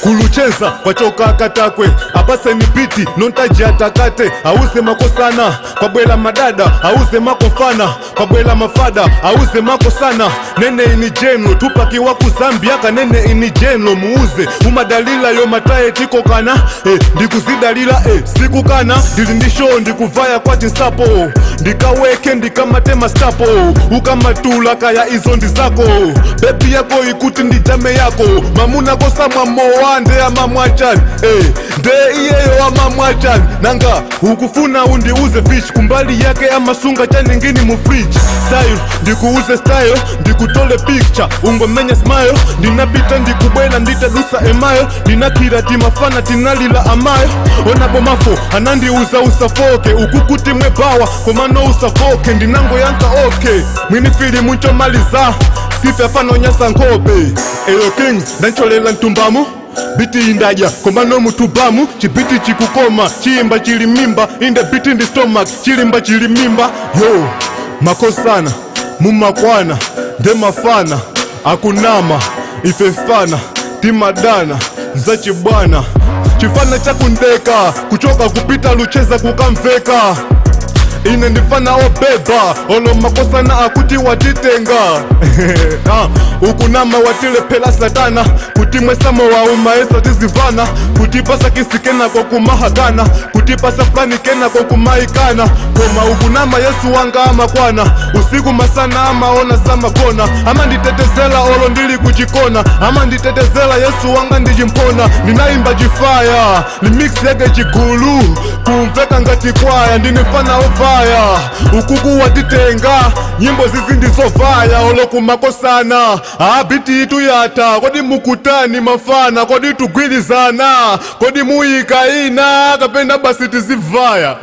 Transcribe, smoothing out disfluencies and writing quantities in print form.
Kulucheza kwachoka katakwe apase nipiti nontaji atakate auze makosana kwabwela madada auze makofana kwabwela mafada auze makosana nene ini jeno tupaki waku Zambia kanene ini jeno muuze umadalila yo mataye tiko kana ndikuzidalila siku kana ndilindisho ndikuvaya kwa chinsapo ndikaweke ndikamatema stapo ukamatula kaya izo ndizako bebi yako ikuti ndijame yako mamuna kosa mwamowa nde amamwachani nde iyeyo amamwachani nanga ukufuna undiuze fish kumbali yake amasunga chaningini mu fridge style ndikuuze style ndikutole picture ungomenya smile ndinapita ndikubwela nditadusa emayo ndinakira timafana tinalila amayo onapo mafo anandiuza usafoke ukukuti mwebawa komano usafoke ndinango yanka okay mwini filimu nchomaliza sife afanonyasa nkope eyo kings ndancholela ntumbamu biti indaja komano mutubamu chibiti chikukoma chiyimba chili mimba inde biti ndi stomach chilimba chili mimba yo makosana mumakwana ndemafana akunama ifefana timadana nzachibwana chifana chakundeka kuchoka kupita lucheza kukamveka ine ndifana obeba olo makosana akuti watitenga ukunama watilephela satana kuti mwesamo wauma tizivana kuti pasa kisikenako kumahakana kuti pasa plani kenako kumaikana koma ukunama Yesu wanga amakwana usiku masana amaona samakona amanditetezela olo ndili kuchikona amanditetezela Yesu wanga ndichimpona ndinaimba chifaya limix yake chigulu kumveka ngati kwaya ndinifana ovaya ukuku watitenga nyimbo zizi ndizovaya olo kumakosana abiti itu yata kodi mukutani mafana kodi tugwirizana kodi muyika ina kapena basi tizivaya.